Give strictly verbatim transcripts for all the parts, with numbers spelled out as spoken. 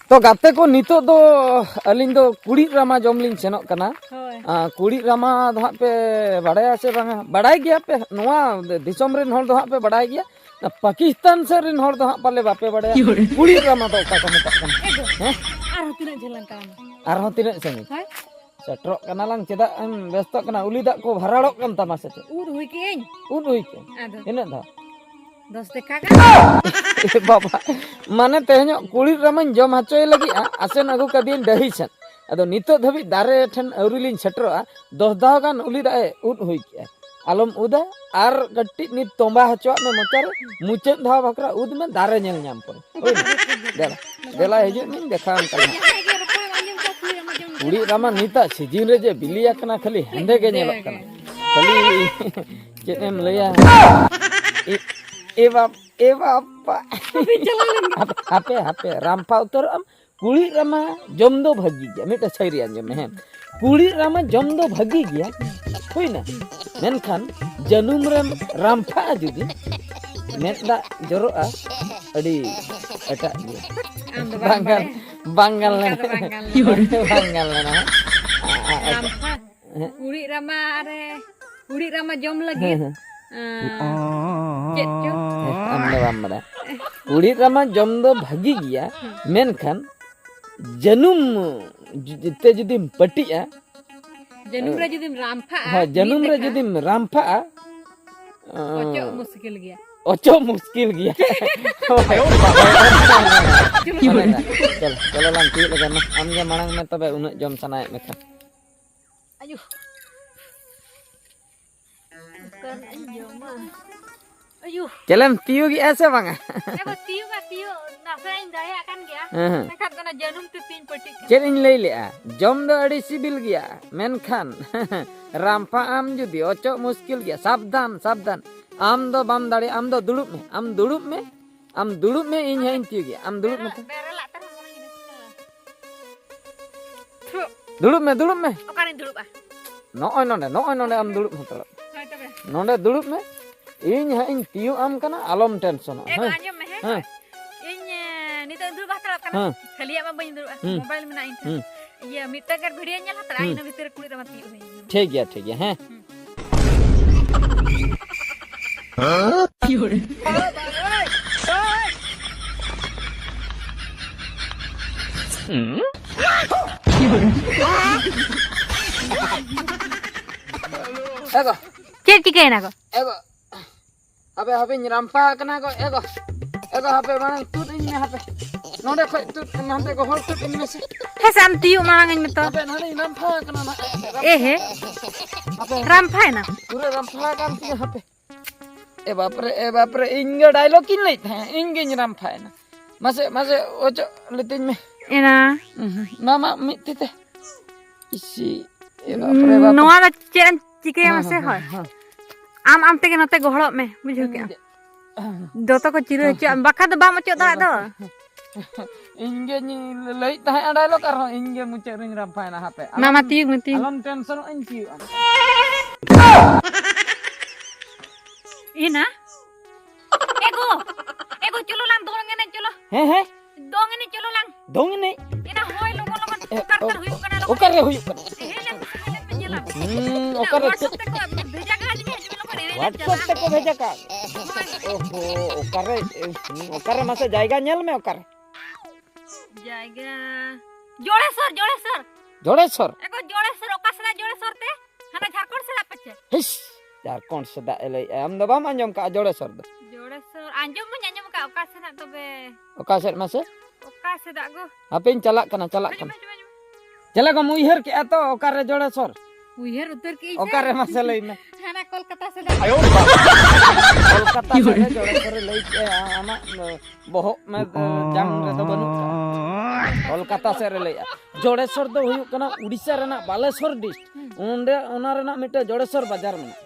ᱛᱚ ᱜᱟᱛᱮ ᱠᱚ, ᱱᱤᱛᱚᱜ ᱫᱚ ᱟᱹᱞᱤᱧ ᱫᱚ ᱠᱩᱲᱤᱫ ᱨᱟᱢᱟ ᱡᱚᱢ ᱞᱤᱧ ᱥᱮᱱᱚᱜ ᱠᱟᱱᱟ᱾ ᱦᱳᱭ᱾ ᱟᱨ ᱠᱩᱲᱤᱫ ᱨᱟᱢᱟ ᱫᱚ ᱦᱟᱸᱜ ᱯᱮ ᱵᱟᱲᱟᱭᱟ ᱥᱮ ᱵᱟᱝᱟ? ᱵᱟᱲᱟᱭ ᱜᱮᱭᱟ ᱯᱮ, ᱱᱚᱣᱟ ᱫᱤᱥᱚᱢ ᱨᱮᱱ ᱦᱚᱲ ᱫᱚ ᱦᱟᱸᱜ ᱯᱮ ᱵᱟᱲᱟᱭ ᱜᱮᱭᱟ, ᱯᱟᱠᱤᱥᱛᱟᱱ ᱥᱮᱫ ᱨᱮᱱ ᱦᱚᱲ ᱫᱚ ᱦᱟᱸᱜ ᱯᱟᱞᱮ ᱵᱟᱯᱮ ᱵᱟᱲᱟᱭᱟ᱾ ᱠᱩᱲᱤᱫ ᱨᱟᱢᱟ ᱫᱚ ᱚᱠᱟ ᱠᱚ ᱢᱮᱛᱟᱜ ᱠᱟᱱᱟ? ᱮ ᱜᱳ, ᱦᱮᱸ? ᱟᱨᱦᱚᱸ ᱛᱤᱱᱟᱹᱜ ᱡᱷᱟᱹᱞ ᱞᱟᱝ ᱛᱟᱲᱟᱢᱟ? ᱟᱨᱦᱚᱸ ᱛᱤᱱᱟᱹᱜ ᱥᱟᱺᱜᱤᱧ? ᱦᱳᱭ᱾ ᱥᱮᱴᱮᱨᱚᱜ ᱠᱟᱱᱟᱞᱟᱝ, ᱪᱮᱫᱟᱜ ᱮᱢ ᱵᱮᱥᱛᱚᱜ ᱠᱟᱱᱟ? ᱩᱞᱤ ᱫᱟᱜ ᱠᱚ ᱵᱷᱟᱨᱟᱲᱚᱜ ᱠᱟᱱ ᱛᱟᱢᱟ ᱥᱮ ᱪᱮᱫ? ᱩᱫ ᱦᱩᱭ ᱠᱮᱜ ᱟᱹᱧ᱾ ᱩᱫ ᱦᱩᱭ ᱠᱮᱜ ᱟᱢ? ᱟᱫᱚ ᱛᱤᱱᱟᱹᱜ ᱫᱷᱟᱣ? ᱫᱚᱥ ᱴᱟᱠᱟ ᱜᱟᱱ᱾ ᱮ ᱵᱟᱵᱟ, ᱢᱟᱱᱮ ᱛᱮᱦᱮᱧᱚᱜ ᱠᱩᱲᱤᱫ ᱨᱟᱢᱟᱧ ᱡᱚᱢ ᱦᱚᱪᱚᱭ ᱞᱟᱹᱜᱤᱫᱼᱟ, ᱟᱥᱮᱱ ᱟᱹᱜᱩ ᱠᱟᱫᱮᱭᱟᱹᱧ ᱰᱟᱹᱦᱤ ᱥᱮᱱ᱾ ᱟᱫᱚ ᱱᱤᱛᱚᱜ ᱫᱷᱟᱹᱵᱤᱡ ᱫᱟᱨᱮ ᱴᱷᱮᱱ ᱟᱹᱣᱨᱤ ᱞᱤᱧ ᱥᱮᱴᱮᱨᱚᱜᱼᱟ, ᱫᱚᱥ ᱫᱷᱟᱣ ᱜᱟᱱ ᱩᱞᱤ ᱫᱟᱜ ᱮ ᱩᱫ ᱦᱩᱭ ᱠᱮᱜᱼᱟ᱾ ᱟᱞᱚᱢ ᱩᱫᱟ, ᱟᱨ ᱠᱟᱹᱴᱤᱡ ᱱᱤᱛ ᱛᱚᱸᱵᱟ ᱦᱚᱪᱚᱣᱟᱜ ᱢᱮ ᱢᱚᱪᱟᱨᱮ, ᱢᱩᱪᱟᱹᱫ ᱫᱷᱟᱣ ᱵᱟᱠᱷᱨᱟ ᱩᱫ ᱢᱮ, ᱫᱟᱨᱮ ᱧᱮᱞ ᱧᱟᱢ ᱯᱚᱨᱮ᱾ ᱦᱳᱭ ᱱᱟ? ᱫᱮᱞᱟ, ᱫᱮᱞᱟ ᱦᱤᱡᱩᱜ ᱢᱮ, ᱫᱮᱠᱷᱟᱣᱟᱢ ᱠᱟᱱᱟ᱾ ᱡᱟᱦᱟᱸᱭ ᱜᱮ ᱨᱚᱠᱚᱡ ᱮᱢ ᱟᱸᱡᱚᱢ ᱠᱚᱣᱟ, ᱠᱩᱲᱤ ᱨᱟᱢᱟ ᱡᱚᱢ ᱠᱩᱲᱤᱫ ᱨᱟᱢᱟ ᱱᱤᱛᱟᱜ ᱥᱤᱡᱤᱱ ᱨᱮ ᱡᱮ ᱵᱤᱞᱤ ᱟᱠᱟᱱᱟ, ᱠᱷᱟᱹᱞᱤ ᱦᱮᱸᱫᱮ ᱜᱮ ᱧᱮᱞᱚᱜ ᱠᱟᱱᱟ᱾ ᱠᱷᱟᱹᱞᱤ ᱪᱮᱫ ᱮᱢ ᱞᱟᱹᱭᱟ? ᱮ, ᱮ ᱵᱟᱯ-, ᱮ ᱵᱟᱯᱟ᱾ ᱦᱟᱯᱮ, ᱦᱟᱯᱮ, ᱦᱟᱯᱮ, ᱨᱟᱢᱯᱷᱟ ᱩᱛᱟᱹᱨᱚᱜ ᱟᱢ᱾ ᱠᱩᱲᱤᱫ ᱨᱟᱢᱟ ᱡᱚᱢ ᱫᱚ ᱵᱷᱟᱹᱜᱤ ᱜᱮᱭᱟ, ᱢᱤᱫᱴᱟᱝ ᱥᱟᱹᱭᱨᱤ ᱟᱸᱡᱚᱢ ᱢᱮ, ᱦᱮᱸ᱾ ᱠᱩᱲᱤᱫ ᱨᱟᱢᱟ ᱡᱚᱢ ᱫᱚ ᱵᱷᱟᱹᱜᱤ ᱜᱮᱭᱟ, ᱦᱩᱭᱱᱟ᱾ ᱢᱮᱱᱠᱷᱟᱱ ᱡᱟᱹᱱᱩᱢ ᱨᱮᱢ ᱨᱟᱢᱯᱷᱟᱜᱼᱟ ᱡᱩᱫᱤ, ᱢᱮᱫ ᱫᱟᱜ ᱡᱚᱨᱚᱜᱼᱟ, ᱟᱹᱰᱤ ᱮᱴᱟᱜ ᱜᱮᱭᱟ᱾ ᱟᱢ ᱫᱚ ᱵᱟᱢ ᱵᱟᱝ ᱜᱟᱱ-, ᱵᱟᱲᱟᱭᱟ᱾ ᱵᱟᱝ ᱜᱟᱱ ᱚᱱᱠᱟ ᱞᱮᱱᱟ᱾ ᱫᱚ ᱵᱟᱝ ᱜᱟᱱ ᱞᱮᱱᱟ᱾ ᱵᱟᱝ ᱜᱟᱱ ᱞᱮᱱᱟ, ᱦᱮᱸ᱾ ᱟ-, ᱟ-, ᱨᱟᱢᱯᱷᱟ᱾ ᱦᱮᱸ᱾ ᱠᱩᱲᱤᱫ ᱨᱟᱢᱟ ᱨᱮ, ᱠᱩᱲᱤᱫ ᱨᱟᱢᱟ ᱡᱚᱢ ᱞᱟᱹᱜᱤᱫ, ᱦᱮᱸ, ᱦᱮᱸ᱾ ᱟᱸ, ᱪᱮᱫ ᱪᱚ? ᱦᱮᱸ, ᱟᱢ ᱫᱚ ᱵᱟᱢ ᱵᱟᱲᱟᱭᱟ᱾ ᱠᱩᱲᱤᱫ ᱨᱟᱢᱟ ᱡᱚᱢ ᱫᱚ ᱵᱷᱟᱹᱜᱤ ᱜᱮᱭᱟ, ᱦᱮᱸ᱾ ᱢᱮᱱᱠᱷᱟᱱ ᱡᱟᱹᱱᱩᱢ ᱡᱩ-, ᱛᱮ ᱡᱩᱫᱤᱢ ᱯᱟᱹᱴᱤᱜᱼᱟ, ᱡᱟᱹᱱᱩᱢ ᱨᱮ ᱡᱩᱫᱤᱢ ᱨᱟᱢᱯᱷᱟᱜᱼᱟ, ᱦᱳᱭ, ᱡᱟᱹᱱᱩᱢ ᱢᱤᱫ ᱨᱮ ᱞᱮᱠᱟ᱾ ᱡᱩᱫᱤᱢ ᱨᱟᱢᱯᱷᱟᱜᱼᱟ, ᱚᱪᱚᱜ ᱟᱸ, ᱢᱩᱥᱠᱤᱞ ᱜᱮᱭᱟ᱾ ᱚᱪᱚᱜ ᱢᱩᱥᱠᱤᱞ ᱜᱮᱭᱟ᱾ ᱦᱳᱭ᱾ ᱪᱚᱞᱚ, ᱪᱚᱞᱚ ᱞᱟᱝ ᱛᱤᱭᱳᱜ ᱞᱮᱜᱮ ᱢᱟ᱾ ᱟᱢᱜᱮ ᱢᱟᱲᱟᱝ ᱢᱮ ᱛᱚᱵᱮ, ᱩᱱᱟᱹᱜ ᱡᱚᱢ ᱥᱟᱱᱟᱭᱮᱫ ᱢᱮᱠᱷᱟᱱ᱾ ᱟᱭᱳ᱾ ᱚᱠᱟᱨᱮ ᱤᱧ ᱡᱚᱢᱟ? ᱟᱭᱳ᱾ ᱪᱮᱞᱮᱢ ᱛᱤᱭᱳᱜᱮᱜᱼᱟ ᱥᱮ ᱵᱟᱝᱟ? ᱮ ᱵᱟ, ᱛᱤᱭᱳᱜᱟ, ᱛᱤᱭᱳᱜ ᱱᱟᱥᱮ ᱤᱧ ᱫᱟᱲᱮᱭᱟᱜ ᱠᱟᱱ ᱜᱮᱭᱟ᱾ ᱦᱮᱸ, ᱦᱮᱸ᱾ ᱢᱮᱱᱠᱷᱟᱱ ᱫᱚ ᱚᱱᱟ ᱡᱟᱹᱱᱩᱢ ᱛᱮ ᱛᱤᱧ ᱯᱟᱹᱴᱤᱜ ᱠᱟᱱᱟ᱾ ᱪᱮᱫ ᱤᱧ ᱞᱟᱹᱭ ᱞᱮᱜᱼᱟ? ᱡᱚᱢ ᱫᱚ ᱟᱹᱰᱤ ᱥᱤᱵᱤᱞ ᱜᱮᱭᱟ, ᱢᱮᱱᱠᱷᱟᱱ ᱨᱟᱢᱯᱷᱟ ᱟᱢ ᱡᱩᱫᱤ ᱚᱪᱚᱜ ᱢᱩᱥᱠᱤᱞ ᱜᱮᱭᱟ᱾ ᱥᱟᱵᱫᱷᱟᱱ, ᱥᱟᱵᱫᱷᱟᱱ᱾ ᱟᱢ ᱫᱚ ᱵᱟᱢ ᱫᱟᱲᱮᱭᱟᱜᱼᱟ, ᱟᱢ ᱫᱚ ᱫᱩᱲᱩᱵ ᱢᱮ, ᱟᱢ ᱫᱩᱲᱩᱵ ᱢᱮ, ᱟᱢ ᱫᱩᱲᱩᱵ ᱢᱮ, ᱤᱧ ᱦᱟᱸᱜ ᱤᱧ ᱛᱤᱭᱳᱜᱮᱭᱟ, ᱟᱢ ᱫᱩᱲᱩᱵ ᱢᱮ ᱛᱚ᱾ ᱵᱮᱨᱮᱞᱟᱜ ᱛᱮᱦᱚᱸ ᱢᱚᱡᱽ ᱜᱮ ᱨᱟᱹᱥᱠᱟᱹ᱾ ᱛᱷᱩ᱾ ᱫᱩᱲᱩᱵ ᱢᱮ, ᱫᱩᱲᱩᱵ ᱢᱮ᱾ ᱚᱠᱟᱨᱤᱧ ᱫᱩᱲᱩᱵᱼᱟ? ᱱᱚᱜᱼᱚᱭ ᱱᱚᱰᱮ, ᱱᱚᱜᱼᱚᱭ ᱱᱚᱰᱮ ᱟᱢ ᱫᱩᱲᱩᱵ ᱦᱟᱛᱟᱲᱚᱜ᱾ ᱦᱳᱭ ᱛᱚᱵᱮ᱾ ᱱᱚᱰᱮ ᱫᱩᱲᱩᱵ ᱢᱮ, ᱤᱧ ᱦᱟᱸᱜ ᱤᱧ ᱛᱤᱭᱳᱜ ᱟᱢ ᱠᱟᱱᱟ, ᱟᱞᱚᱢ ᱴᱮᱱᱥᱚᱱᱚᱜᱼᱟ, ᱮ ᱜᱚ, ᱦᱮᱸ? ᱟᱸᱡᱚᱢ ᱢᱮ, ᱦᱮᱸ? ᱦᱮᱸ᱾ ᱤᱧ, ᱮ, ᱱᱤᱛᱚᱜ ᱤᱧ ᱫᱩᱲᱩᱵ ᱦᱟᱛᱟᱲᱚᱜ ᱦᱮᱸ᱾ ᱠᱷᱟᱹᱞᱤᱭᱟᱜ ᱢᱟ ᱵᱟᱹᱧ ᱫᱩᱲᱩᱵᱼᱟ, ᱦᱩᱸ᱾ ᱢᱳᱵᱟᱭᱤᱞ ᱢᱮᱱᱟᱜᱼᱟ ᱤᱧ ᱴᱷᱮᱱ᱾ ᱦᱩᱸ᱾ ᱤᱭᱟᱹ, ᱢᱤᱫᱴᱟᱝ ᱜᱟᱱ ᱵᱷᱤᱰᱤᱭᱳᱧ ᱧᱮᱞ ᱦᱟᱛᱟᱲᱟ, ᱦᱩᱸ᱾ ᱤᱱᱟᱹ ᱵᱷᱤᱛᱤᱨ ᱨᱮ ᱠᱩᱲᱤ ᱫᱚ ᱵᱟᱝ ᱛᱤᱭᱳᱜ ᱦᱩᱭ ᱟᱹᱧᱟ᱾ ᱴᱷᱤᱠ ᱜᱮᱭᱟ, ᱴᱷᱤᱠ ᱜᱮᱭᱟ, ᱦᱮᱸ᱾ ᱦᱩᱸ᱾ ᱮ ᱜᱚ᱾ ᱪᱮᱫ ᱪᱤᱠᱟᱹᱭᱮᱱᱟ ᱜᱚ? ᱮ ᱜᱚ᱾ ᱦᱟᱯᱮ, ᱦᱟᱯᱮᱧ ᱨᱟᱢᱯᱷᱟ ᱟᱠᱟᱱᱟ ᱜᱚ, ᱮ ᱜᱚ᱾ ᱮ ᱜᱚ, ᱦᱟᱯᱮ ᱢᱟᱲᱟᱝ ᱛᱩᱫ ᱟᱹᱧ ᱢᱮ, ᱦᱟᱯᱮ᱾ ᱱᱚᱸᱰᱮ ᱠᱷᱚᱡ ᱛᱩᱫ, ᱱᱟᱱᱛᱮ ᱜᱚᱦᱚᱲ ᱛᱩᱫ ᱟᱹᱧ ᱢᱮᱥᱮ᱾ ᱦᱮᱸ ᱥᱮ, ᱟᱢ ᱛᱤᱭᱳᱜ ᱢᱟᱲᱟᱝ ᱟᱹᱧ ᱢᱮ ᱛᱚ᱾ ᱦᱟᱯᱮ, ᱱᱚᱸᱰᱮᱧ ᱨᱟᱢᱯᱷᱟ ᱟᱠᱟᱱᱟ ᱱᱟᱦᱟᱜ᱾ ᱮ ᱦᱮ᱾ ᱦᱟᱯᱮ᱾ ᱨᱟᱢᱯᱷᱟᱭᱮᱱᱟ? ᱯᱩᱨᱟᱹ ᱨᱟᱢᱯᱷᱟ ᱟᱠᱟᱱ ᱛᱤᱧᱟᱹ, ᱦᱟᱯᱮ᱾ ᱮ ᱵᱟᱯᱨᱮ, ᱮ ᱵᱟᱯᱨᱮ, ᱤᱧ ᱜᱮ ᱰᱟᱭᱞᱚᱜ ᱤᱧ ᱞᱟᱹᱭᱮᱫ ᱛᱟᱦᱮᱸᱫ, ᱤᱧ ᱜᱤᱧ ᱨᱟᱢᱯᱷᱟᱭᱮᱱᱟ᱾ ᱢᱟᱥᱮ, ᱢᱟᱥᱮ, ᱚᱪᱚᱜ ᱞᱤᱛᱤᱧ ᱢᱮ᱾ ᱮᱱᱟ᱾ ᱩᱦᱩᱸ, ᱢᱟ, ᱢᱟ, ᱢᱤᱫ ᱛᱤ ᱛᱮ᱾ ᱤᱥᱤ, ᱮ ᱵᱟᱯᱨᱮ, ᱵᱟᱯᱨᱮ᱾ ᱱᱚᱣᱟ ᱫᱚ ᱪᱮᱫ ᱮᱢ ᱪᱤᱠᱟᱹᱭᱟ ᱦᱮᱸ, ᱢᱟᱥᱮ? ᱦᱮᱸ, ᱦᱳᱭ᱾ ᱦᱮᱸ, ᱦᱮᱸ᱾ ᱟᱢ, ᱟᱢ ᱛᱮᱜᱮ ᱱᱚᱛᱮ ᱜᱚᱦᱚᱲᱚᱜ ᱢᱮ, ᱵᱩᱡᱷᱟᱹᱣ ᱤᱧ ᱠᱮᱜᱼᱟᱢ? ᱫᱮ-, ᱦᱮᱸ, ᱦᱮᱸ᱾ ᱡᱚᱛᱚ ᱠᱚ ᱪᱤᱨᱟᱹ ᱦᱮᱸ, ᱦᱚᱪᱚᱜᱼᱟ, ᱦᱮᱸ᱾ ᱵᱟᱠᱷᱟᱱ ᱫᱚ ᱵᱟᱢ ᱚᱪᱚᱜ ᱫᱟᱲᱮᱭᱟᱜ ᱫᱚ᱾ ᱤᱧ ᱜᱮᱧ ᱞᱟᱹᱭᱮᱫ ᱛᱟᱦᱮᱸᱫ ᱰᱟᱭᱞᱚᱜ, ᱟᱨᱦᱚᱸ ᱤᱧ ᱜᱮ ᱢᱩᱪᱟᱹᱫ ᱨᱤᱧ ᱨᱟᱢᱯᱷᱟᱭᱮᱱᱟ, ᱦᱟᱯᱮ᱾ ᱢᱟ, ᱢᱟ, ᱟᱞᱚᱢ, ᱛᱤᱭᱩᱜ ᱢᱮ, ᱛᱤᱭᱩᱜ᱾ ᱟᱞᱚᱢ ᱴᱮᱱᱥᱚᱱᱚᱜ, ᱤᱧ ᱛᱤᱭᱩᱜ ᱟᱢ᱾ ᱮᱱᱟ? ᱮ ᱜᱳ, ᱮ ᱜᱳ, ᱪᱚᱞᱚ ᱞᱟᱝ ᱫᱚᱝ ᱮᱱᱮᱡ, ᱪᱚᱞᱚ᱾ ᱦᱮᱸ, ᱦᱮᱸ᱾ ᱫᱚᱝ ᱮᱱᱮᱡ, ᱪᱚᱞᱚ ᱞᱟᱝ᱾ ᱫᱚᱝ ᱮᱱᱮᱡ? ᱮᱱᱟ ᱦᱳᱭ, ᱞᱚᱜᱚᱱ, ᱞᱚᱜᱚᱱ᱾ ᱮ, ᱚᱠᱟ ᱞᱮᱠᱟ ᱚ, ᱦᱩᱭᱩᱜ ᱠᱟᱱᱟ, ᱞᱚᱜᱚᱱ? ᱚᱠᱟᱨᱮ ᱦᱩᱭᱩᱜ ᱠᱟᱱᱟ? ᱦᱮᱸ, ᱞᱮ ᱢᱮ, ᱞᱮ ᱢᱮ, ᱧᱮᱞᱟᱢ᱾ ᱦᱩᱸ, ᱮᱱᱟ ᱚᱠᱟᱨᱮ WhatsApp ᱪᱮᱫ? ᱛᱮᱠᱚ ᱵᱷᱮᱡᱟ ᱠᱟᱣᱫᱤᱧᱟ, ᱦᱤᱡᱩᱜ ᱢᱮ, ᱞᱚᱜᱚᱱ ᱮᱱᱮᱡ WhatsApp ᱪᱟᱞᱟᱜ᱾ ᱛᱮᱠᱚ ᱵᱷᱮᱡᱟ ᱠᱟᱜ? ᱦᱳᱭ᱾ ᱚᱦᱚ, ᱚᱠᱟᱨᱮ, ᱦᱩᱸ, ᱚᱠᱟᱨᱮ ᱢᱟᱥᱮ ᱡᱟᱭᱜᱟ ᱧᱮᱞ ᱢᱮ, ᱚᱠᱟᱨᱮ? ᱡᱟᱭᱜᱟ, ᱡᱚᱲᱮᱥᱚᱨ, ᱡᱚᱲᱮᱥᱚᱨ᱾ ᱡᱚᱲᱮᱥᱚᱨ? ᱮ ᱜᱳ, ᱡᱚᱲᱮᱥᱚᱨ, ᱚᱠᱟ ᱥᱮᱱᱟᱜ ᱡᱚᱲᱮᱥᱚᱨ ᱛᱮ? ᱦᱟᱱᱟ ᱡᱷᱟᱲᱠᱷᱚᱸᱰ ᱥᱮᱱᱟᱜ ᱯᱟᱪᱮ? ᱦᱤᱥ, ᱡᱷᱟᱲᱠᱷᱚᱸᱰ ᱥᱮᱫᱟᱜ ᱮ ᱞᱟᱹᱭᱮᱜᱼᱟ, ᱟᱢ ᱫᱚ ᱵᱟᱢ ᱟᱸᱡᱚᱢ ᱠᱟᱜᱼᱟ ᱡᱚᱲᱮᱥᱚᱨ ᱫᱚ? ᱡᱚᱲᱮᱥᱚᱨ, ᱟᱸᱡᱚᱢ ᱢᱟᱧ ᱟᱸᱡᱚᱢ ᱠᱟᱜ, ᱚᱠᱟ ᱥᱮᱱᱟᱜ ᱛᱚᱵᱮ? ᱚᱠᱟ ᱥᱮᱫ ᱢᱟᱥᱮ? ᱚᱠᱟ ᱥᱮᱫᱟᱜ ᱜᱳ? ᱦᱟᱯᱮᱧ ᱪᱟᱞᱟᱜ ᱠᱟᱱᱟ, ᱪᱟᱞᱟᱜ ᱦᱤᱡᱩᱜ ᱠᱟᱱᱟ᱾ ᱢᱮ, ᱦᱤᱡᱩᱜ ᱢᱮ, ᱦᱤᱡᱩᱜ ᱢᱮ᱾ ᱪᱮᱫ ᱞᱮᱠᱟᱢ ᱩᱭᱦᱟᱹᱨ ᱠᱮᱜᱼᱟ ᱛᱚ, ᱚᱠᱟᱨᱮ ᱡᱚᱲᱮᱥᱚᱨ? ᱩᱭᱦᱟᱹᱨ ᱩᱛᱟᱹᱨ ᱠᱮᱜᱼᱟᱹᱧ ᱥᱮ᱾ ᱚᱠᱟᱨᱮ ᱢᱟᱥᱮ ᱞᱟᱹᱭ ᱢᱮ? ᱦᱟᱱᱟ ᱠᱳᱞᱠᱟᱛᱟ ᱥᱮᱫᱟᱜ᱾ ᱠᱳᱞᱠᱟᱛᱟ ᱥᱮᱫ ᱨᱮ ᱡᱚᱲᱮᱥᱚᱨ ᱮ ᱞᱟᱹᱭ ᱠᱮᱜᱼᱟ, ᱟᱢᱟᱜ ᱵᱚᱦᱚᱜ ᱢᱮ, ᱡᱟᱝ ᱨᱮᱫᱚ ᱵᱟᱹᱱᱩᱜ ᱠᱟᱜᱼᱟ᱾ ᱠᱳᱞᱠᱟᱛᱟ ᱥᱮᱫ ᱨᱮ ᱞᱟᱹᱭᱮᱜᱼᱟ᱾ ᱡᱚᱲᱮᱥᱚᱨ ᱫᱚ ᱦᱩᱭᱩᱜ ᱠᱟᱱᱟ ᱩᱲᱤᱥᱥᱟ ᱨᱮᱱᱟᱜ ᱵᱟᱞᱮᱥᱚᱨ ᱰᱤᱥᱴ᱾ ᱦᱩᱸ᱾ ᱚᱸᱰᱮ ᱚᱱᱟ ᱨᱮᱱᱟᱜ ᱢᱤᱫᱴᱮᱡ ᱡᱚᱲᱮᱥᱚᱨ ᱵᱟᱡᱟᱨ ᱢᱮᱱᱟᱜᱼᱟ᱾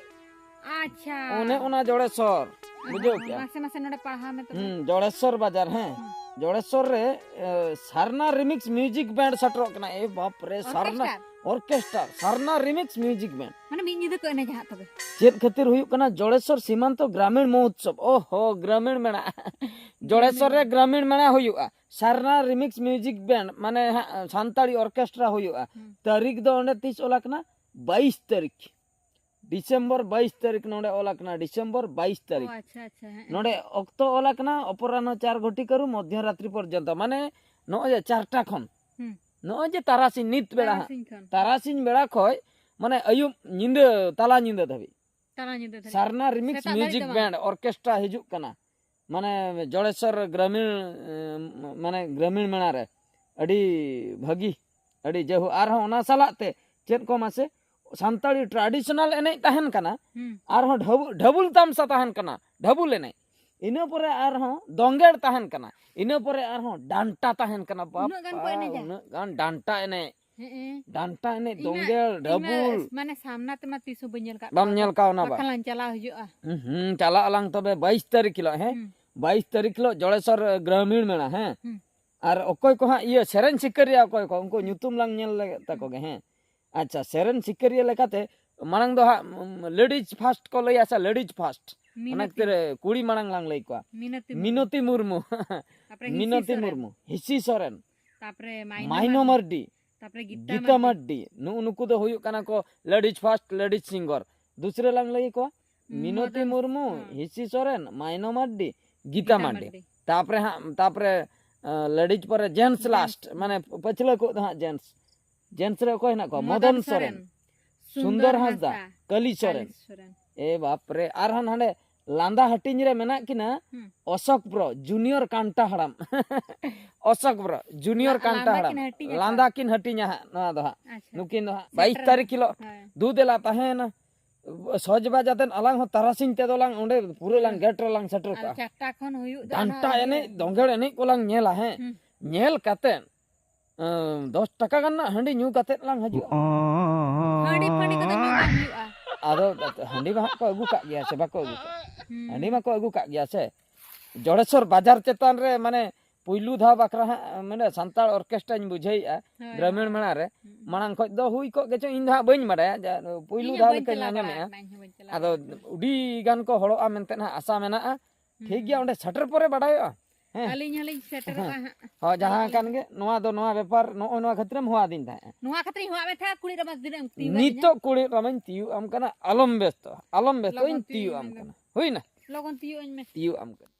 ᱟᱪᱪᱷᱟ᱾ ᱚᱱᱮ ᱚᱱᱟ ᱡᱚᱲᱮᱥᱚᱨ᱾ ᱵᱩᱡᱷᱟᱹᱣ ᱠᱮᱜᱼᱟ? ᱢᱟᱥᱮ ᱢᱟᱥᱮ ᱱᱚᱰᱮ ᱯᱟᱲᱦᱟᱣ ᱢᱮ ᱛᱚᱵᱮ᱾ ᱦᱩᱸ, ᱡᱚᱲᱮᱥᱚᱨ ᱵᱟᱡᱟᱨ, ᱦᱮᱸ᱾ ᱡᱚᱲᱮᱥᱚᱨ ᱨᱮ ᱮ, ᱥᱟᱨᱱᱟ ᱨᱤᱢᱤᱠᱥ ᱢᱤᱭᱩᱡᱤᱠ ᱵᱮᱱᱰ ᱥᱮᱴᱮᱨᱚᱜ ᱠᱟᱱᱟ᱾ ᱮ ᱵᱟᱯ ᱨᱮ, ᱥᱟᱨᱱᱟ Orchestra? ᱚᱨᱠᱮᱥᱴᱟᱨ, ᱥᱟᱨᱱᱟ ᱨᱤᱢᱤᱠᱥ ᱢᱤᱭᱩᱡᱤᱠ ᱵᱮᱱᱰ᱾ ᱢᱟᱱᱮ ᱢᱤᱫ ᱧᱤᱫᱟᱹ ᱠᱚ ᱮᱱᱮᱡᱟ ᱦᱟᱸᱜ ᱛᱚᱵᱮ᱾ ᱪᱮᱫ ᱠᱷᱟᱹᱛᱤᱨ ᱦᱩᱭᱩᱜ ᱠᱟᱱᱟ? ᱡᱚᱲᱮᱥᱚᱨ ᱥᱤᱢᱟᱱᱛᱚ ᱜᱨᱟᱢᱤᱬ ᱢᱚᱦᱳᱛᱥᱚᱵ᱾ ᱳᱦᱳ, ᱜᱨᱟᱢᱤᱬ ᱢᱮᱞᱟ᱾ ᱡᱚᱲᱮᱥᱚᱨ ᱨᱮ ᱜᱨᱟᱢᱤᱬ ᱢᱮᱞᱟ ᱦᱩᱭᱩᱜᱼᱟ, ᱥᱟᱨᱱᱟ ᱨᱤᱢᱤᱠᱥ ᱢᱤᱭᱩᱡᱤᱠ ᱵᱮᱱᱰ, ᱢᱟᱱᱮ ᱦᱟᱸᱜ ᱥᱟᱱᱛᱟᱲᱤ ᱚᱨᱠᱮᱥᱴᱨᱟ ᱦᱩᱭᱩᱜᱼᱟ᱾ ᱦᱩᱸ᱾ ᱛᱟᱹᱨᱤᱠᱷ ᱫᱚ ᱚᱸᱰᱮ ᱛᱤᱥ ᱚᱞ ᱟᱠᱟᱱᱟ? ᱵᱟᱭᱤᱥ ᱛᱟᱹᱨᱤᱠᱷ, ᱰᱤᱥᱮᱢᱵᱚᱨ ᱵᱟᱭᱤᱥ ᱛᱟᱹᱨᱤᱠᱷ ᱱᱚᱸᱰᱮ ᱚᱞ ᱟᱠᱟᱱᱟ, ᱰᱤᱥᱮᱢᱵᱚᱨ ᱵᱟᱭᱤᱥ ᱛᱟᱹᱨᱤᱠᱷ᱾ ᱟᱪᱪᱷᱟ, ᱟᱪᱪᱷᱟ, ᱦᱮᱸ᱾ ᱱᱚᱸᱰᱮ ᱚᱠᱛᱚ ᱚᱞ ᱟᱠᱟᱱᱟ ᱚᱯᱚᱨᱟᱦᱱᱚ ᱪᱟᱨ ᱜᱷᱚᱴᱤ ᱠᱟᱹᱨᱩ ᱢᱚᱫᱽᱫᱷᱚ ᱨᱟᱛᱨᱤ ᱯᱚᱨᱡᱚᱱᱛᱚ, ᱢᱟᱱᱮ ᱱᱚᱜᱼᱚᱭ ᱡᱮ ᱪᱟᱨᱴᱟ ᱠᱷᱚᱱ, ᱦᱩᱸ᱾ ᱱᱚᱜᱼᱚᱭ ᱡᱮ ᱛᱟᱨᱟᱥᱤᱧ ᱱᱤᱛ ᱵᱮᱲᱟ ᱦᱟᱸᱜ, ᱛᱟᱨᱟᱥᱤᱧ ᱠᱷᱚᱱ᱾ ᱛᱟᱨᱟᱥᱤᱧ ᱵᱮᱲᱟ ᱠᱷᱚᱡ ᱢᱟᱱᱮ ᱟᱹᱭᱩᱵ ᱧᱤᱫᱟᱹ, ᱛᱟᱞᱟ ᱧᱤᱫᱟᱹ ᱫᱷᱟᱹᱵᱤᱡ᱾ ᱛᱟᱞᱟ ᱧᱤᱫᱟᱹ ᱫᱷᱟᱹᱨᱤᱡ᱾ ᱥᱟᱨᱱᱟ ᱨᱤᱢᱤᱠᱥ ᱥᱮᱛᱟᱜ ᱫᱷᱟᱹᱨᱤᱡ ᱢᱤᱭᱩᱡᱤᱠ ᱫᱚ ᱵᱟᱝ? ᱵᱮᱱᱰ ᱚᱨᱠᱮᱥᱴᱨᱟ ᱦᱤᱡᱩᱜ ᱠᱟᱱᱟ, ᱢᱟᱱᱮ ᱡᱚᱲᱮᱥᱚᱨ ᱜᱨᱟᱢᱤᱬ, ᱮ, ᱢᱟᱱᱮ ᱜᱨᱟᱢᱤᱬ ᱢᱮᱞᱟ ᱨᱮ᱾ ᱟᱹᱰᱤ ᱵᱷᱟᱹᱜᱤ, ᱟᱹᱰᱤ ᱡᱟᱭᱦᱳᱠ᱾ ᱟᱨᱦᱚᱸ ᱚᱱᱟ ᱥᱟᱞᱟᱜ ᱛᱮ ᱪᱮᱫ ᱠᱚ ᱢᱟᱥᱮ, ᱥᱟᱱᱛᱟᱲᱤ ᱴᱨᱟᱰᱤᱥᱚᱱᱟᱞ ᱮᱱᱮᱡ ᱛᱟᱦᱮᱱ ᱠᱟᱱᱟ, ᱦᱩᱸ᱾ ᱟᱨᱦᱚᱸ ᱰᱷᱟᱵᱩ-, ᱰᱷᱟᱵᱩᱞ ᱛᱟᱢᱥᱟ ᱛᱟᱦᱮᱱ ᱠᱟᱱᱟ, ᱰᱷᱟᱵᱩᱞ ᱮᱱᱮᱡ᱾ ᱤᱱᱟᱹ ᱯᱚᱨᱮ ᱟᱨᱦᱚᱸ ᱫᱚᱝᱜᱮᱲ ᱛᱟᱦᱮᱱ ᱠᱟᱱᱟ, ᱤᱱᱟᱹ ᱯᱚᱨᱮ ᱟᱨᱦᱚᱸ ᱰᱟᱱᱴᱟ ᱛᱟᱦᱮᱱ ᱠᱟᱱᱟ᱾ ᱩᱱᱟᱹᱜ ᱜᱟᱱ ᱠᱚ ᱵᱟᱯᱟ, ᱮᱱᱮᱡᱟ? ᱩᱱᱟᱹᱜ ᱜᱟᱱ ᱰᱟᱱᱴᱟ ᱮᱱᱮᱡ᱾ ᱦᱮᱸ᱾ ᱰᱟᱱᱴᱟ ᱮᱱᱮᱡ, ᱤᱧ ᱢᱟ- ᱫᱚᱝᱜᱮᱲ, ᱤᱧ ᱢᱟ ᱰᱷᱟᱵᱩᱞ᱾ ᱢᱟᱱᱮ ᱥᱟᱢᱱᱟ ᱛᱮᱢᱟ ᱛᱤᱥ ᱦᱚᱸ ᱵᱟᱹᱧ ᱧᱮᱞ ᱠᱟᱜ ᱵᱟᱢ ᱠᱚᱣᱟ᱾ ᱧᱮᱞ ᱠᱟᱣᱱᱟ ᱵᱟ? ᱵᱟᱠᱷᱟᱱ ᱞᱟᱝ ᱪᱟᱞᱟᱣ ᱦᱤᱡᱩᱜᱼᱟ᱾ ᱦᱩᱸ, ᱦᱩᱸ, ᱪᱟᱞᱟᱜ ᱟᱞᱟᱝ ᱛᱚᱵᱮ ᱵᱟᱭᱤᱥ ᱛᱟᱹᱨᱤᱠᱷ ᱦᱤᱞᱳᱜ, ᱦᱮᱸ? ᱦᱩᱸ᱾ ᱵᱟᱭᱤᱥ ᱛᱟᱹᱨᱤᱠᱷ ᱦᱤᱞᱳᱜ ᱡᱚᱲᱮᱥᱚᱨ, ᱮ, ᱜᱨᱟᱢᱤᱬ ᱢᱮᱞᱟ, ᱦᱮᱸ? ᱦᱩᱸ᱾ ᱟᱨ ᱚᱠᱚᱭ ᱠᱚ ᱦᱟᱸᱜ ᱤᱭᱟᱹ ᱥᱮᱨᱮᱧ ᱥᱤᱠᱟᱹᱨᱤᱭᱟᱹ ᱚᱠᱚᱭ ᱠᱚ, ᱩᱱᱠᱩ ᱧᱩᱛᱩᱢ ᱞᱟᱝ ᱧᱮᱞ ᱞᱮᱜᱮ ᱛᱟᱠᱚ ᱜᱮ, ᱦᱮᱸ? ᱟᱪᱪᱷᱟ, ᱥᱮᱨᱮᱧ ᱥᱤᱠᱟᱹᱨᱤᱭᱟᱹ ᱞᱮᱠᱟᱛᱮ ᱢᱟᱲᱟᱝ ᱫᱚ ᱦᱟᱸᱜ, ᱩᱢ, ᱞᱮᱰᱤᱡᱽ ᱯᱷᱟᱥᱴ ᱠᱚ ᱞᱟᱹᱭᱟ ᱥᱮ, ᱞᱮᱰᱤᱡᱽ ᱯᱷᱟᱥᱴ᱾ ᱚᱱᱟ ᱢᱤᱱᱚᱛᱤ᱾ ᱠᱷᱟᱹᱛᱤᱨ ᱠᱩᱲᱤ ᱢᱟᱲᱟᱝ ᱞᱟᱝ ᱞᱟᱹᱭ ᱠᱚᱣᱟ᱾ ᱢᱤᱱᱚᱛᱤ ᱢᱩᱨᱢᱩ᱾ ᱢᱤᱱᱚᱛᱤ ᱢᱩᱨᱢᱩ᱾ ᱛᱟᱯᱚᱨᱮ ᱦᱤᱸᱥᱤ ᱢᱤᱱᱚᱛᱤ ᱥᱚᱨᱮᱱ᱾ ᱢᱩᱨᱢᱩ, ᱦᱤᱸᱥᱤ ᱥᱚᱨᱮᱱ, ᱛᱟᱯᱚᱨᱮ ᱢᱟᱭᱱᱟ ᱢᱟᱭᱱᱚ ᱢᱟᱨᱰᱤ᱾ ᱢᱟᱨᱰᱤ, ᱛᱟᱯᱚᱨᱮ ᱜᱤᱛᱟ ᱜᱤᱛᱟ ᱢᱟᱨᱰᱤ᱾ ᱢᱟᱨᱰᱤ, ᱱᱩᱜᱼᱩ ᱱᱩᱠᱩ ᱫᱚ ᱦᱩᱭᱩᱜ ᱠᱟᱱᱟ ᱠᱚ ᱞᱮᱰᱤᱡᱽ ᱯᱷᱟᱥᱴ, ᱞᱮᱰᱤᱡᱽ ᱥᱤᱝᱜᱚᱨ᱾ ᱫᱩᱥᱨᱟᱹ ᱞᱟᱝ ᱞᱟᱹᱭ ᱠᱚᱣᱟ ᱢᱤᱱᱚᱛᱤ ᱢᱚᱫᱚᱱ, ᱢᱩᱨᱢᱩ, ᱦᱮᱸ᱾ ᱦᱤᱸᱥᱤ ᱥᱚᱨᱮᱱ, ᱢᱟᱭᱱᱚ ᱢᱟᱨᱰᱤ, ᱜᱤᱛᱟ ᱜᱤᱛᱟ ᱢᱟᱨᱰᱤ᱾ ᱢᱟᱨᱰᱤ᱾ ᱛᱟᱯᱚᱨᱮ ᱦᱟᱸᱜ, ᱛᱟᱯᱚᱨᱮ, ᱟᱸ, ᱞᱮᱰᱤᱡᱽ ᱯᱚᱨᱮ ᱡᱮᱱᱴᱥ ᱡᱮᱱᱴᱥ᱾ ᱞᱟᱥᱴ, ᱢᱟᱱᱮ ᱯᱟᱹᱪᱷᱞᱟᱹ ᱠᱚ ᱫᱚ ᱦᱟᱸᱜ ᱡᱮᱱᱴᱥ᱾ ᱡᱮᱱᱴᱥ ᱨᱮ ᱚᱠᱚᱭ ᱦᱮᱱᱟᱜ ᱠᱚᱣᱟ? ᱢᱚᱫᱚᱱ ᱢᱚᱫᱚᱱ ᱥᱚᱨᱮᱱ, ᱥᱚᱨᱮᱱ, ᱥᱩᱱᱫᱚᱨ ᱦᱟᱸᱥᱫᱟ, ᱠᱟᱞᱤ ᱥᱚᱨᱮᱱ᱾ ᱠᱟᱞᱤ ᱥᱚᱨᱮᱱ᱾ ᱮ ᱵᱟᱯ ᱨᱮ, ᱟᱨᱦᱚᱸ ᱦᱟᱸᱰᱮ ᱞᱟᱸᱫᱟ ᱦᱟᱹᱴᱤᱧ ᱨᱮ ᱢᱮᱱᱟᱜ ᱠᱤᱱᱟ ᱦᱩᱸ᱾ ᱚᱥᱳᱠ ᱵᱨᱚ, ᱡᱩᱱᱤᱭᱚᱨ ᱠᱟᱱᱴᱟ ᱦᱟᱲᱟᱢ᱾ ᱚᱥᱳᱠ ᱵᱨᱚ, ᱡᱩᱱᱤᱭᱚᱨ ᱞᱟ-, ᱠᱟᱱᱴᱟ ᱞᱟᱸᱫᱟ ᱦᱟᱲᱟᱢ᱾ ᱠᱤᱱ ᱦᱟᱹᱴᱤᱧ ᱟᱠᱟᱫ᱾ ᱞᱟᱸᱫᱟ ᱠᱤᱱ ᱦᱟᱹᱴᱤᱧᱟ ᱦᱟᱸᱜ ᱱᱚᱣᱟ ᱫᱚ ᱦᱟᱸᱜ᱾ ᱟᱪᱪᱷᱟ᱾ ᱱᱩᱠᱤᱱ ᱫᱚ ᱦᱟᱸᱜ ᱥᱮᱴᱮᱨ ᱵᱟᱭᱤᱥ ᱛᱟᱹᱨᱤᱠᱷ ᱦᱤᱞᱳᱜ᱾ ᱦᱳᱭ᱾ ᱫᱩ ᱫᱮᱞᱟ ᱛᱟᱦᱮᱸᱭᱮᱱᱟ᱾ ᱥᱚᱡᱽ ᱵᱟᱡᱟ ᱛᱮ ᱟᱞᱟᱝ ᱦᱚᱸ ᱛᱟᱨᱟᱥᱤᱧ ᱛᱮᱫᱚ ᱞᱟᱝ ᱚᱸᱰᱮ ᱯᱩᱨᱟᱹ ᱞᱟᱝ ᱜᱮᱴ ᱨᱮᱞᱟᱝ ᱥᱮᱴᱮᱨ ᱟᱨ ᱠᱚᱜᱼᱟ᱾ ᱪᱟᱨᱴᱟ ᱠᱷᱚᱱ ᱦᱩᱭᱩᱜ ᱫᱚ ᱰᱟᱱᱴᱟ ᱚᱱᱟ ᱮᱱᱮᱡ, ᱤᱭᱟᱹ᱾ ᱫᱚᱝᱜᱮᱲ ᱮᱱᱮᱡ ᱠᱚᱞᱟᱝ ᱧᱮᱞᱟ, ᱦᱮᱸ᱾ ᱦᱩᱸ᱾ ᱧᱮᱞ ᱠᱟᱛᱮ, ᱟᱸ, ᱫᱚᱥ ᱴᱟᱠᱟ ᱜᱟᱱ ᱨᱮᱱᱟᱜ ᱦᱟᱺᱰᱤ ᱧᱩ ᱠᱟᱛᱮ ᱞᱟᱝ ᱦᱤᱡᱩᱜᱼᱟ᱾ ᱦᱟᱺᱰᱤ ᱯᱷᱟᱺᱰᱤ ᱠᱚᱫᱚ ᱧᱩ ᱵᱟᱝ ᱦᱩᱭᱩᱜᱼᱟ᱾ ᱟᱫᱚ ᱦᱟᱺᱰᱤ ᱢᱟ ᱦᱟᱸᱜ ᱠᱚ ᱟᱹᱜᱩ ᱠᱟᱜ ᱜᱮᱭᱟ, ᱥᱮ ᱵᱟᱠᱚ ᱟᱹᱜᱩ ᱠᱟᱜ? ᱦᱟᱺᱰᱤ ᱢᱟᱠᱚ ᱟᱹᱜᱩ ᱠᱟᱜ ᱜᱮᱭᱟ ᱥᱮ᱾ ᱡᱚᱲᱮᱥᱚᱨ ᱵᱟᱡᱟᱨ ᱪᱮᱛᱟᱱ ᱨᱮ ᱢᱟᱱᱮ ᱯᱩᱭᱞᱩ ᱫᱷᱟᱣ ᱵᱟᱠᱷᱨᱟ ᱦᱟᱸᱜ ᱢᱟᱱᱮ ᱥᱟᱱᱛᱟᱲ ᱚᱨᱠᱮᱥᱴᱨᱟᱧ ᱵᱩᱡᱷᱟᱹᱣᱮᱫᱼᱟ᱾ ᱦᱳᱭ᱾ ᱜᱨᱟᱢᱤᱬ ᱢᱮᱞᱟ ᱨᱮ᱾ ᱦᱩᱸ᱾ ᱢᱟᱲᱟᱝ ᱠᱷᱚᱡ ᱫᱚ ᱦᱩᱭ ᱠᱚᱜ ᱜᱮᱪᱚ, ᱤᱧ ᱫᱚ ᱦᱟᱸᱜ ᱵᱟᱹᱧ ᱵᱟᱲᱟᱭᱟ᱾ ᱡᱟ, ᱯᱩᱭᱞᱩ ᱤᱧ ᱦᱚᱸ ᱫᱷᱟᱣ ᱵᱟᱹᱧ ᱞᱮᱠᱟᱧ ᱪᱟᱞᱟᱣ ᱵᱟᱲᱟ ᱟᱸᱡᱚᱢᱮᱫᱼᱟ᱾ ᱟᱠᱟᱱᱟ, ᱤᱧ ᱦᱚᱸ ᱵᱟᱹᱧ ᱪᱟᱞᱟᱣ ᱟᱫᱚ ᱟᱠᱟᱱᱟ᱾ ᱟᱹᱰᱤ ᱜᱟᱱ ᱠᱚ ᱦᱚᱲᱚᱜᱼᱟ ᱢᱮᱱᱛᱮ ᱦᱟᱸᱜ ᱟᱥᱟ ᱢᱮᱱᱟᱜᱼᱟ᱾ ᱴᱷᱤᱠ ᱜᱮᱭᱟ, ᱦᱩᱸ᱾ ᱚᱸᱰᱮ ᱥᱮᱴᱮᱨ ᱯᱚᱨᱮ ᱵᱟᱰᱟᱭᱚᱜᱼᱟ᱾ ᱦᱮᱸ᱾ ᱟᱹᱞᱤᱧ ᱦᱚᱸᱞᱤᱧ ᱥᱮᱴᱮᱨᱚᱜᱼᱟ ᱦᱮᱸ᱾ ᱦᱟᱸᱜ᱾ ᱦᱚᱸ, ᱡᱟᱦᱟᱸ ᱠᱟᱱ ᱜᱮ, ᱱᱚᱣᱟ ᱫᱚ ᱱᱚᱣᱟ ᱵᱮᱯᱟᱨ, ᱱᱚᱜᱼᱚᱭ ᱱᱚᱣᱟ ᱠᱷᱟᱹᱛᱤᱨᱮᱢ ᱦᱚᱦᱚᱣᱟᱫᱤᱧ ᱛᱟᱦᱮᱸᱫ᱾ ᱱᱚᱣᱟ ᱠᱷᱟᱹᱛᱤᱨᱤᱧ ᱦᱚᱦᱚᱣᱟᱫ ᱢᱮ ᱛᱟᱦᱮᱸᱫ, ᱠᱩᱲᱤᱫ ᱨᱟᱢᱟ ᱛᱤᱱᱟᱹᱜ ᱮᱢ ᱛᱤᱭᱩᱜᱟ ᱱᱤᱛᱚᱜ ᱤᱧᱟᱹᱜ? ᱠᱩᱲᱤᱫ ᱨᱟᱢᱟᱧ ᱛᱤᱭᱩᱜ ᱟᱢ ᱠᱟᱱᱟ, ᱟᱞᱚᱢ ᱵᱮᱥᱛᱚᱜᱼᱟ, ᱟᱞᱚᱢ ᱵᱮᱥᱛᱚᱜᱼᱟ, ᱞᱚᱜᱚᱱ ᱤᱧ ᱛᱤᱭᱩᱜ ᱛᱤᱭᱩᱜ ᱟᱢ ᱟᱢ ᱠᱟᱱᱟ᱾ ᱠᱟᱱᱟ᱾ ᱦᱩᱭᱱᱟ? ᱞᱚᱜᱚᱱ ᱛᱤᱭᱩᱜ ᱟᱹᱧ ᱢᱮ᱾ ᱛᱤᱭᱩᱜ ᱟᱢ ᱠᱟᱱᱟ᱾